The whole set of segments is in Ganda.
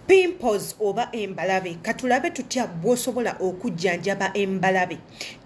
Pimples oba embalabe, katulabe tutya bw'osobola okujjanjaba embalabe.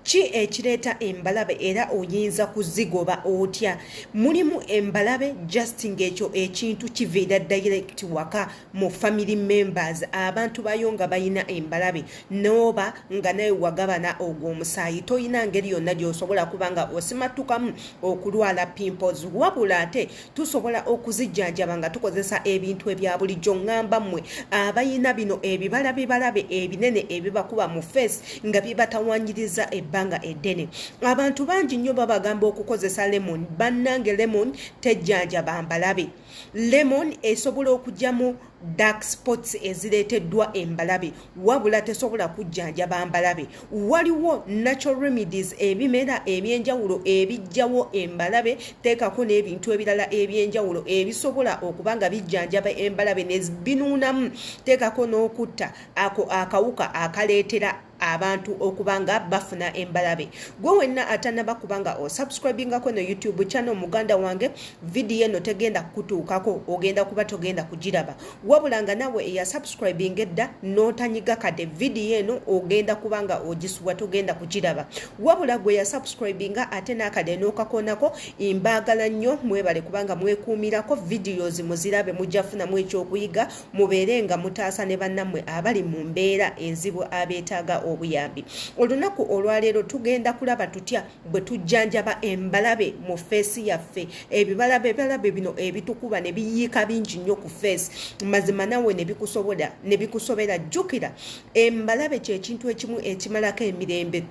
Ki ekireeta embalabe era oyinza kuzigoba otya? Mulimu embalabe just ng'ekyo ekintu kiviira direct waka mu family members, abantu bayo nga balina embalabe, n'oba nga nawe wagabana ogwo omusaayi, toyina ngeri yonna gy'osobola kuba nga osimattukamu okulwala pimples. Wabula ate tusobola okuzijjanjaba nga tukozesa ebintu ebya bulijjo. Ŋŋamba mmwe abayina bino ebibala bibalabe ebinene ebibakuba mu face nga bibatawanyiriza ebbanga eddene. Abantu bangi nnyo babagamba okukozesa lemon. Bannange, lemon tejjanjaba mbalabe. Lemon esobola okugyamu dark spots ezireeteddwa embalabe, wabula tesobola kujjanjaba mbalabe. Waliwo natural remedies, ebimera ebyenjawulo ebijjawo embalabe, teekako n'ebintu ebirala ebyenjawulo ebisobola okuba nga bijjanjaba embalabe ne binuunamu, teekako n'okutta ako akawuka akaleetera abantu okuba nga bafuna embalabe. Gwe wenna atanaba kuba nga osubscribingako no YouTube channel, muganda wange, vidiyo eno tegenda kukutuukako, ogenda kuba togenda kugiraba. Wabula nga nawe eyasubscribing edda n'otanyiga kade, vidiyo eno ogenda kuba nga ogisubwa, togenda kugiraba. Wabula gwe yasubscribinga ate n'akade n'okakonako, mbaagala nnyo, mwebale kubanga mwekuumirako videos muzirabe, mujja funamu ekyokuyiga, mubeere nga mutaasa ne bannammwe abali mu mbeera enzibu abeetaaga obuyambi. Olunaku olwaleero tugenda kulaba tutya bwe tujjanjaba embalabe mu face yaffe, ebibalabe balabe bino ebitukuba ne biyiika bingi nnyo ku face. Mazima nawe ne bikusobola ne bikusobera. Jjukira, embalabe kyekintu ekimu ekimalako emirembe.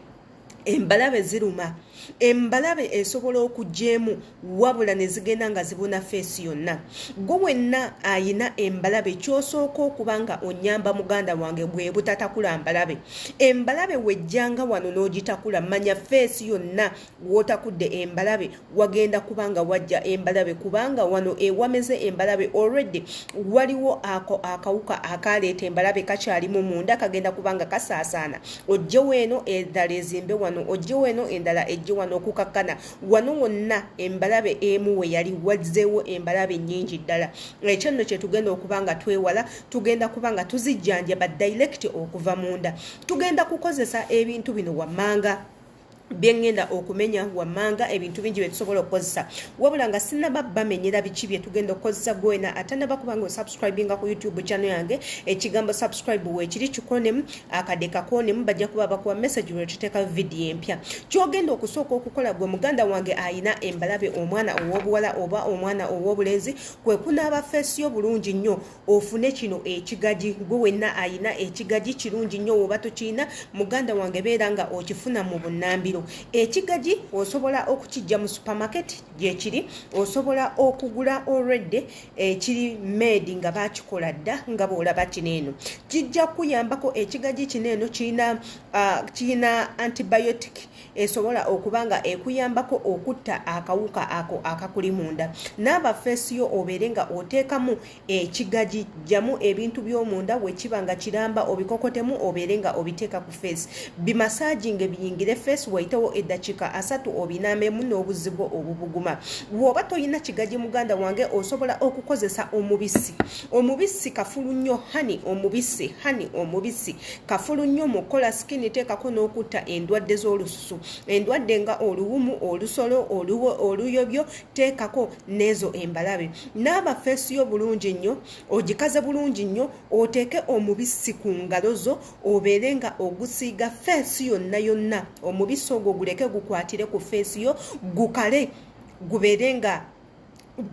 Embalabe ziruma, embalabe esobola okujja emu wabula ne zigenda nga zibuna face yonna. Gwe wenna ayina embalabe, kyosooka okuba nga onyamba, muganda wange, bwe butatakula mbalabe. Embalabe wejjanga wano n'ogitakula, manya face yonna w'otakudde embalabe wagenda kuba nga wajja embalabe, kubanga wano ewameze embalabe already waliwo ako akawuka akaleeta embalabe kakyalimu munda, kagenda kuba nga kasaasaana. Ojjewo eno, endala ezimbe wano, ojjewo eno, endala ejje wano, okukakkana wano wonna embalabe emu we yali wazzeewo embalabe nnyingi ddala. Ekyo nno kye tugenda okuba nga twewala. Tugenda kuba nga tuzijjanjaba direct okuva munda. Tugenda kukozesa ebintu bino wammanga byeŋŋenda okumenya wammanga, ebintu bingi bye tusobola okukozesa. Wabula nga sinnaba bamenyera biki bye tugenda okukozesa, gwena atanaba kuba nga osubscribinga ku YouTube channel yange, ekigambo "subscribe" weekiri, kikonemu akade, kakonemu, bajja kuba bakuwa message lwe tuteeka vidiyo empya. Kyogenda okusooka okukola, gwe muganda wange ayina embalabe, omwana ow'obuwala oba omwana ow'obulenzi, kwe kunaaba face yo bulungi nnyo, ofune kino ekigaji. Gwe wenna ayina ekigaji, kirungi nnyo. Woba tokiina, muganda wange, beera nga okifuna mu bunnambiro. Ekigaji osobola okukijja mu supermarket gyekiri, osobola okugula already ekiri made nga bakikola dda nga bwolaba kino eno. Kijja kuyambako. Ekigaji kino eno kirina antibiotic esobola okuba nga ekuyambako okutta akawuka ako akakuli munda. Naaba face yo, obeere nga oteekamu ekigaji, jjamu ebintu by'omunda, wekiba nga kiramba obikokotemu, obeere nga obiteeka ku face, bimassaginge biyingire face, wayitewo eddakiika 30 obinaamemu n'obuzibu obubuguma. Bw'oba toyina kigaji, muganda wange, osobola okukozesa omubisi. Omubisi kafulu nnyo, honey omubisi, honey omubisi kafulu nnyo mu kukola skin, teekako n'okutta endwadde z'olususu, endwadde nga oluwumu, olusolo, oluyobyo, teekako n'ezo embalabe. Naaba face yo bulungi nnyo, ogikaze bulungi nnyo, oteeke omubisi ku ngalo zo, obeere nga ogusiiga face yonna yonna. Omubisi ogwo guleke gukwatire ku face yo, gukale, gubeere nga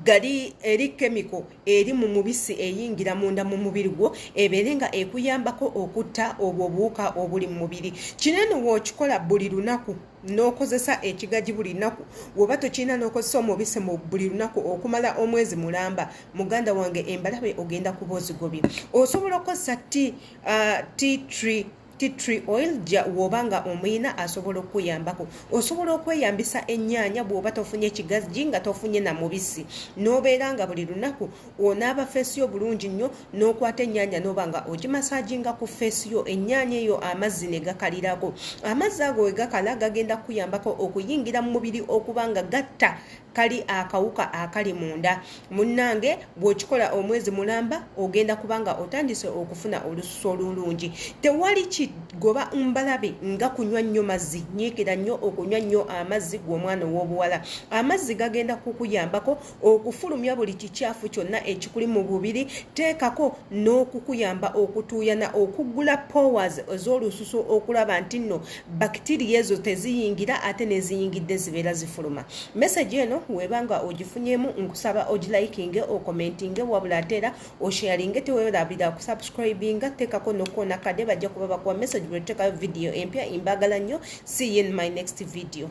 gali eri chemical eri mu mubisi eyingira munda mu mubiri gwo, ebeere nga ekuyambako okutta obwo obuwuka obuli mu mubiri. Kino eno wookikola buli lunaku n'okozesa ekigaji buli lunaku, woba tokirina n'okozesa omubisi mu buli lunaku okumala omwezi mulamba, muganda wange, embalabe ogenda kuba ozigobye. Osobola okukozesa tea tree. Tea tree oil bw'oba nga omuyina asobola okukuyambako. Osobola okweyambisa ennyaanya bw'oba tofunye kigajji nga tofunye na mubisi, n'obeera nga buli lunaku onaaba face yo bulungi nnyo, n'okwata ennyaanya n'oba nga ogimassaginga ku face yo, ennyaanya eyo amazzi ne gakalirako. Amazzi ago we gakala gagenda kukuyambako okuyingira mu mubiri okuba nga gatta kali akawuka akali munda. Munnange, bw'okikola omwezi mulamba ogenda kubanga otandise okufuna olususu olulungi. Tewali kigoba mbalabe nga kunywa nnyo mazzi. Nyiikira nnyo okunywa nnyo amazzi gw'omwana ow'obuwala. Amazzi gagenda kukuyambako okufulumya buli kikyafu kyonna ekikuli mu bubiri, teekako n'okukuyamba okutuuyana, okuggula pores ez'olususu okulaba nti nno bakitiriya ezo teziyingira, ate neziyingidde zibeera zifuluma. Message eno webanga ogifunyemu, nkusaba ogilikinge, ocommentinge, wabula ate era osharinge. Tewerabira kusubscribinga, teekako nokukoona kadde, bajja kuba bakuwa message bwe tuteekayo video empya. Mbagala nnyo, see you in my next video.